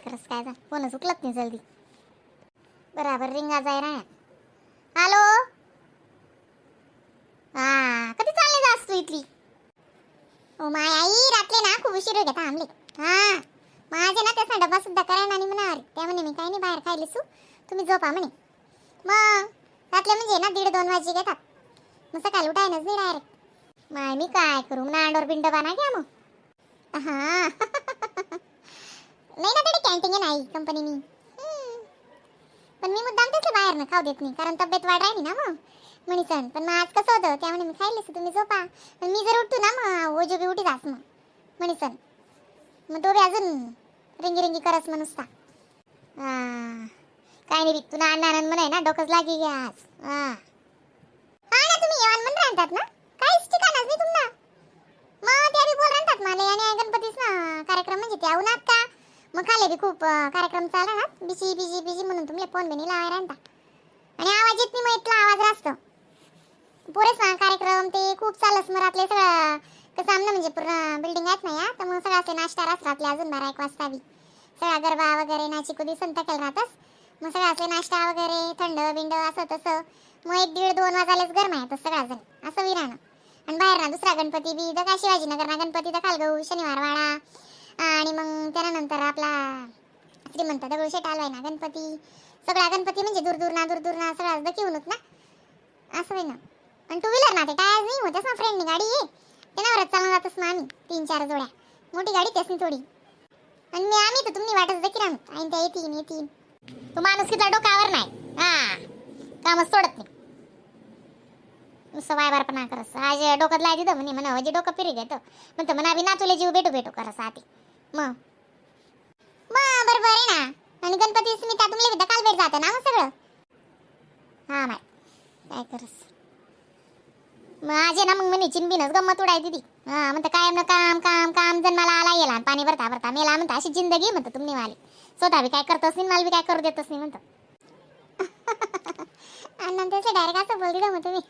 करस काय जा, फोनच उकलत नाही जल्दी. बराबर रिंगा जाय राहण्यात. हॅलो, हा, कधी चालले जास तू इथली? ओ my आई, रातले ना खूप उशीर घेता आमले. हा, माझे ना त्याचा डबा सुद्धा करायला आणि म्हणा त्या म्हणे मी काही नाही बाहेर खायले सू, तुम्ही झोपा म्हणे. मग रातले म्हणजे ना 1.5-2 वाजे घेतात, मग सकाळी उठायनच नाही डायरेक्ट. माय, मी काय करू ना, अंडोर बिन डबा ना घ्या मग. हा, नाही ना, तिथे कॅन्टीन आहे नाही कंपनीनी. पण मी मुद्दाम तसं बाहेर ना खाऊ देत नाही, कारण तब्येत वाढ राहिली ना मग म्हणीसन. पण मग आज कसं होतं, त्यामुळे मी खायलेच, तुम्ही झोपा. पण मी जर उठतो ना, मग ओजो बी उठी जास मग म्हणीसन. मग तो बी अजून रिंगी रिंगी करस मग नुसता. हा, काय नाही बी, तुला अण्णा आनंद म्हणाय ना, डोकंच लागी घ्या आज. हा हा ना, तुम्ही येवान म्हण राहतात ना, काहीच ठिकाणच नाही तुम्हाला. मग त्या बी बोल राहतात मला आणि गणपतीच ना कार्यक्रम म्हणजे त्या उन्हात का मग खाले बी खूप कार्यक्रम चालला ना, busy busy busy म्हणून तुम्हाला फोन बी नाही लावायला राहता आणि आवाज येत नाही. मग इथला आवाज राहतो पुरेच ना, कार्यक्रम ते खूप चालस. मग रातले सगळं कसं आमनं म्हणजे पूर्ण बिल्डिंग आहेत ना या, तर मग सगळं असे नाश्ता रास रातले अजून 12-1 वाजता बी सगळा गरबा वगैरे नाची कुदी संत केलं राहतस. मग सगळं असे नाश्ता वगैरे थंड बिंड असं तसं, मग 1-1.5-2 वाजायलाच गरम आहे तर सगळा जण असं विराणं. आणि बाहेर ना दुसरा गणपती बी तर का शिवाजीनगर ना गणपती तर खालगऊ शनिवार वाडा आणि मग त्यानंतर आपला श्रीमंत दगडूशेठ आलवाय ना गणपती. सगळा गणपती म्हणजे दूर दूर ना दूर दूर ना सगळा दखी ना असं होय ना. आणि टू व्हीलर ना ते टायर नाही होतच ना, फ्रेंडनी गाडी आहे त्यानावरच चालून जातच ना आम्ही 3-4 जोड्या, मोठी गाडी त्यासनी थोडी. आणि मी आम्ही तर तुम्ही वाटत की राहू आणि त्या येतील येतील. तो माणूस किती डोकावर नाही, हा कामच सोडत नाही, नुसतं वायबारपणा करस. आज डोक्यात लाय दिलं म्हणे, म्हणा म्हणजे डोकं फिरी घेतो म्हणतो म्हणा अभि ना तुला जीव भेटू भेटू करस आती. मग मग बरोबर आहे ना. आणि गणपतीच मी त्या तुमले बी काल भेट जातं ना मग सगळं. हा माय, काय करस मग. आज आहे ना मग म्हणे चिनबिनच गंमत उडाय दिदी. हा, म्हणतं कायम ना काम काम काम, जन्माला आला येला आणि पाणी भरता भरता मेला म्हणतं. अशी जिंदगी म्हणतं तुम्ही वाली, स्वतः बी काय करतच नाही, मला बी काय करू देतच नाही म्हणतं. आणि त्याचे डायरेक्ट असं बोल दिलं मग तुम्ही.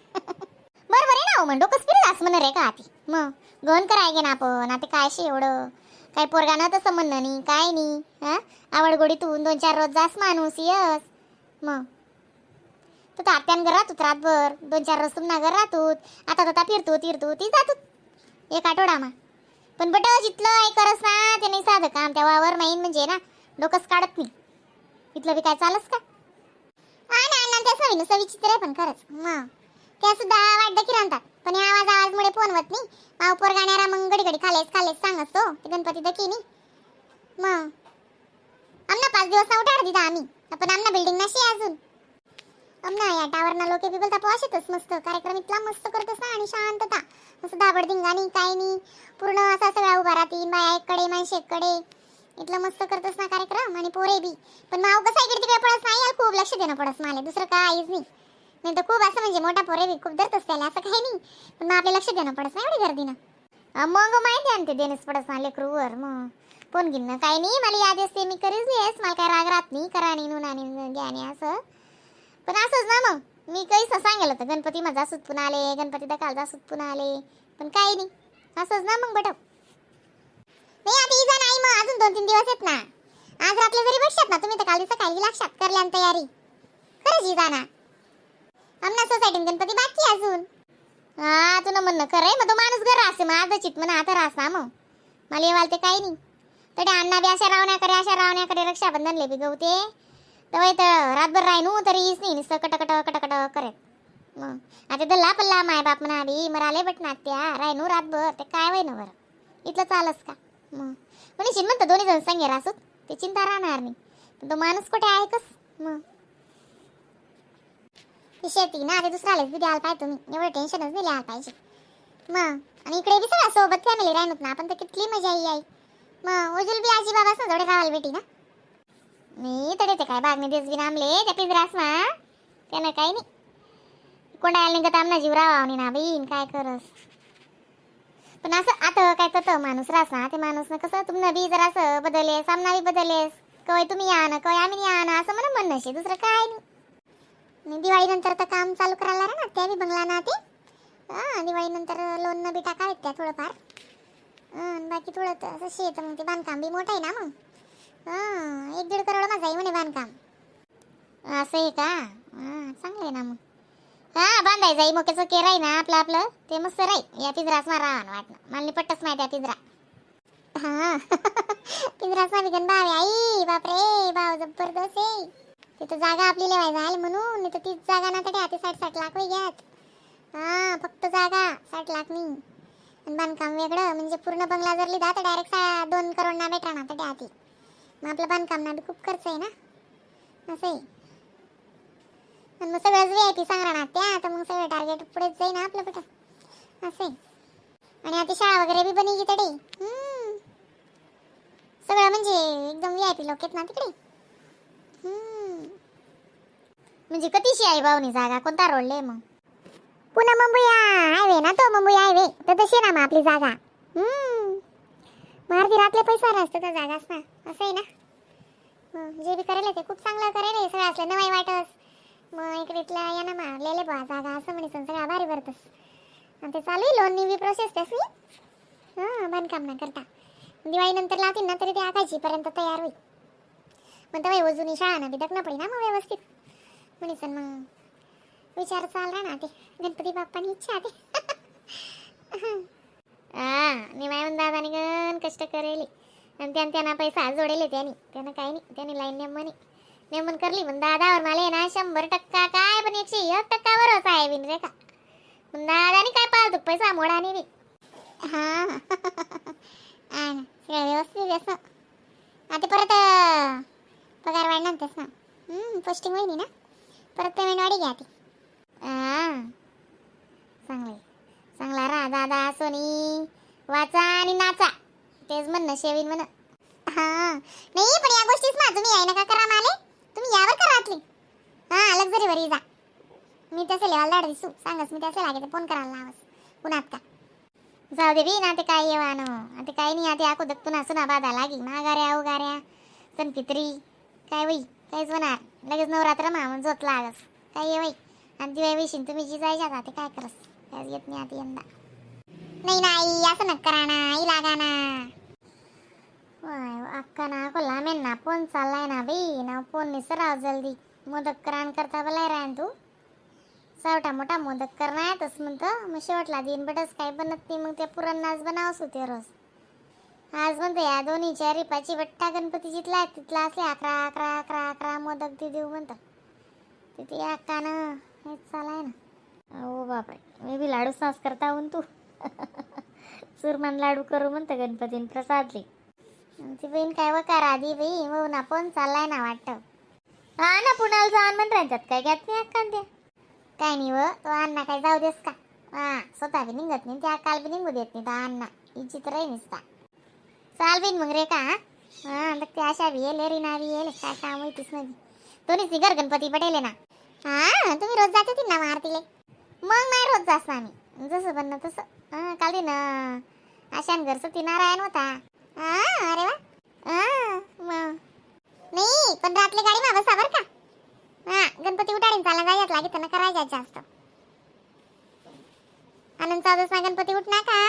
बरोबर आहे ना हो, मग डोकंच फिरलं असं म्हण रे का आती. मग गहन कराय गे ना आपण आता काय शे एवढं काय पोरगानं तसं म्हणणं नाही काय नाही. हा, आवड गोडीतून 2-4 रोज जास माणूस यस. मग तू तर आत्यान घर राहतो रातभर, 2-4 रोज तुम्हाला घर राहतो. आता तर फिरतो तिरतो ती जातो एक आठवडा मा. पण बट जिथलं हे करस ना ते नाही साधं काम त्या वावर माहीन म्हणजे ना डोकंच काढत नाही. इथलं बी काय चालस का? हा ना अण्णा, त्याच नवीन नुसतं विचित्र आहे पण खरंच. मग त्या सुद्धा वाटतं की राहतात, पण हे आवाज आवाजमुळे फोन होत नाही. माव पोरगाण्यारा मग घडी घडी खालेस खालेस सांगत तो ते गणपती दकी नाही. मग आमना 5 दिवस ना उठाड दिदा आम्ही, पण आमना बिल्डिंग नशी अजून. आमना या टावर ना लोके बी बोलता पोहाशेतच मस्त कार्यक्रम इतला मस्त करतस ना आणि शांतता असं दाबड धिंगाणी काय नाही, पूर्ण असा सगळा उभा राहतील, बाया एककडे माणसे एककडे, इतलं मस्त करतस ना कार्यक्रम. आणि पोरे बी पण माव कसं इकडे तिकडे पडत नाही, याला खूप लक्ष देणं पडस मला, दुसरं काहीच नाही. नाही तर खूप असं म्हणजे मोठा पोरे बी खूप धरतस त्याला, असं काही नाही, पण मग आपले लक्ष देणं पडत नाही एवढी गर्दीनं. मग माहिती आहे ना ते देणंच पडस ना लेकरूवर. मग फोन घेणं काही नाही, मला याद असते मी करीच येस, मला काय राग राहत नाही, करा नाही नुना नाही घ्या असं. पण असंच ना मग मी काहीच सांगेल होतं गणपती माझा सुतपून आले, गणपती दकाल जा सुतपून आले, पण काही नाही असंच ना मग बटव नाही. आता इजा नाही मग अजून 2-3 दिवस आहेत ना. आज रात्री जरी बसशात ना तुम्ही तर काल सकाळी लक्षात करल्यान तयारी खरंच इजा ना. आमना सोसायटीत गणपती बाकी अजून. हा, तुला म्हणणं खरं आहे. मग तो माणूस घर असे मग आजच म्हणा आता रास ना मग मला येवाल ते काही नाही. तरी अण्णा बी अशा रावण्याकडे अशा रावण्याकडे रक्षाबंधनले बी गवते तेव्हा इथं रातभर राहिनू तरी हीच नाही, नुसतं कटकट कटकट करेत. मग आता दल्ला पल्ला माय बाप म्हणा बी मराले बट ना त्या राहिनू रातभर ते काय होय ना बरं इथलं चालस का मग. म्हणजे म्हणतं दोन्ही जण संगे रासूत ते चिंता राहणार नाही, पण तो माणूस कुठे आहे कस. मग ती शेती ना आता दुसऱ्यालाच बी द्यायला पाहिजे, तुम्ही एवढं टेन्शनच नाही लिहायला पाहिजे मग. आणि इकडे बी सगळ्या सोबत फॅमिली राहिनत ना आपण तर कितली मजा येई आई. मग उजुल बी आजी बाबाच ना जोडे राहायला भेटी ना. मी तडे ते काय बागने देस बी नामले त्या पिंजरास ना त्यानं काही नाही, कोंडायला निघत आमना जीव राहावा ना बहीण काय करस. पण असं आता काय तत माणूस रास ना ते माणूस ना कसं तुम्हाला बी जरा असं बदलेस आमना बी बदलेस, कवय तुम्ही या ना कवय आम्ही या ना असं म्हणून म्हणणं शे, दुसरं काय नाही. आणि दिवाळीनंतर तर काम चालू करायला ना त्या बी बंगला ना ते. हां, दिवाळीनंतर लोन न बी टाकावेत त्या थोडंफार. हां, बाकी थोडं तर असं शेत मग ते बांधकाम बी मोठं आहे ना मग. हां, 1-1.5 करोड मा जाई म्हणे बांधकाम. असं आहे का? हां, चांगलं आहे ना मग. हा, बांधाय जाई मोक्याचं के राही ना आपलं आपलं ते मस्त राही. या पिंजराच मा राहण वाटणं मला पट्टच माहिती आहे पिंजरा. हा, पिंजराच मा बिगन भाव आहे आई. बापरे, भाव जबरदस्त आहे तिथं. जागा आपली लेवाय जाईल म्हणून, नाही तर तीच जागा ना तरी आता 60-60 लाख वय घ्यात. हा, फक्त जागा 60 लाख नाही आणि बांधकाम वेगळं. म्हणजे पूर्ण बंगला जर लिहिला तर डायरेक्ट 2 करोड ना भेटा ना तर आधी. मग आपलं बांधकाम ना बी खूप खर्च आहे ना, असं आहे. आणि मग सगळंच VIP सांग ना त्या, तर मग सगळं टार्गेट पुढेच जाईल ना आपलं कुठं, असं आहे. आणि आता शाळा वगैरे बी बनी तिकडे. सगळं म्हणजे एकदम VIP लोक आहेत ना तिकडे. म्हणजे कतीशी आहे भाऊनी जागा? कोणता रोडले मग? पुन्हा मुंबई हायवे ना तो, मुंबई हायवे तर तशी ना मग आपली जागा. मग अर्धी रातले पैसा असतो त्या जागाच ना, असं आहे ना. मग जे बी करायला ते खूप चांगलं करायला. सगळं असलं नवाई वाटस मग इकडे इथल्या या ना मा लेले बा जागा असं म्हणे. सगळं भारी भरतस आणि ते चालू आहे लोननी बी प्रोसेस त्यासनी. हां, बांधकाम ना करता दिवाळीनंतर लावतील ना, तरी ते आकाशी पर्यंत तयार होईल. मग तेव्हा जुनी शाळा ना बी दखणं पडेल ना मग व्यवस्थित म्हणे. सण मग विचार चालला ना ते गणपती बाप्पानी इच्छा ते. हा, निमाय दादानी गण कष्ट करेली आणि त्यांना पैसा जोडेले त्यांनी. त्यानं काही नाही, त्यांनी लाईन नेमनी नेमन करली. पण दादावर मला आहे ना 100% काय पण 101% भरोसा आहे बिन रे का. पण दादानी काय पाहतो पैसा मोडा नाही बी. हा हा ना, सगळं व्यवस्थित आहे असं. आता परत पगार वाढणार तेच ना. पोस्टिंग होईल ना, परत पेमेंट वाढी घ्या ती. हा, चांगलं आहे, चांगला राहा दादा. सोनी वाचा आणि नाचा, तेच म्हणणं शेवीन म्हण. हा, नाही पण या गोष्टीच ना तुम्ही याय नका करा माले. तुम्ही यावर करा आतली. हा, लक्झरी वरी जा. मी तसे लेवाल दाड दिसू सांगस. मी तसे लागे फोन करायला लावस पुन्हा का. जाऊ दे बी ना, ते काय येवानो आता काय नाही. आता आको दत्तून असू ना बाधा लागी मागाऱ्या उगाऱ्या सनपित्री काय वई काहीच होणार. लगेच नवरात्र मा मग जोत लागस काय ये वई. आणि दिवाळी विशीन तुम्ही जी जायच्या आता काय करस, काय येत नाही आता यंदा. नाही नाही, असं नका करा ना आई, लागा ना. वाय, अक्का ना को लामेन ना फोन चाललाय ना बाई ना. फोन निसराव जल्दी. मोदक करान करता बलाय राहन तू सावटा मोठा मोदक करणार तस म्हणतं. मग शेवटला दिन बटस काही बनत नाही. मग त्या पुरणाच बनावस होते रोज. आज म्हणतो या दोन्हीच्या रिपाची बट्टा गणपती जिथला आहे तिथला असले 11 11 11 11 मोदक दे देऊ म्हणतं तिथे अक्कानं. हेच चालाय ना. ओ बापरे, मी बी लाडू सास करता होऊन तू चुरमान लाडू करू म्हणतं गणपतीन प्रसादले. ती बहीण काय वकार आधी बाई हो ना. फोन चाललाय ना वाटतं. हा ना, पुण्याला जाऊन म्हण राहतात काय घेत नाही अक्का त्या. काय नाही व, तो अण्णा काय जाऊ देस का? हा, स्वतः बी निघत नाही, त्या काल बी निघू देत नाही तो अण्णा. इचित राही निसता. चाल बिन मग रे का. हा हा, तर ते आशा बी येले, रीना बी येले. काय काम होतीच नाही दोन्हीच घर गणपती पटेले ना. हा, तुम्ही रोज जाते होती ना मग आरतीले? मग नाही रोज जास्त आम्ही, जसं बनणं तसं. हा, काल दिन आशान घर सत्यनारायण होता. हा, अरे वा. हा, मग नाही पण रातली गाडी मा बसा बर का. हा, गणपती उठाडीन चालला जायच लागे त्यांना करायचं जास्त. आनंद चौदस मा गणपती उठना का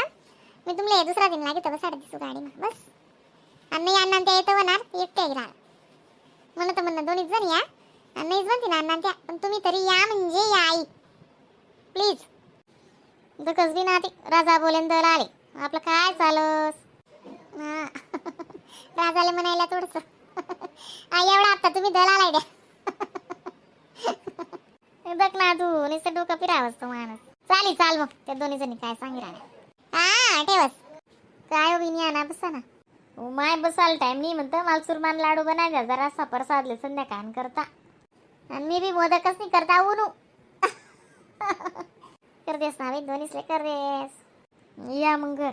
मी तुमले दुसरा दिन लागे तर बसाडे दिसू गाडी मा बस. आणि नाही अण्णा त्या येतं होणार एकटे राहा म्हणत म्हणणं दोन्हीच जण या. आणि नाहीच म्हणते ना अण्णा त्या, पण तुम्ही तरी या म्हणजे या आई प्लीज. दुखस बी ना ते राजा बोलेन दर आले आपलं काय चालस. हा, राजाला म्हणायला थोडस आई एवढा आता तुम्ही दल आलाय द्या. बघ ना तू नुसतं डोकं फिरावंस तो माणूस. चाली चाल मग त्या दोन्ही जणी काय सांगितलं. हा, ठेवस काय हो बिनी आणा बसा ना. ओ my, बसायला टाइम नाही म्हणतं. मला सुरमान लाडू बनायचा जरासा प्रसादले संध्याकाळ करता. आणि मी बी मोदकच नाही करता उनू कर देस ना बाई, दोन्हीसले कर देस. या मग घर.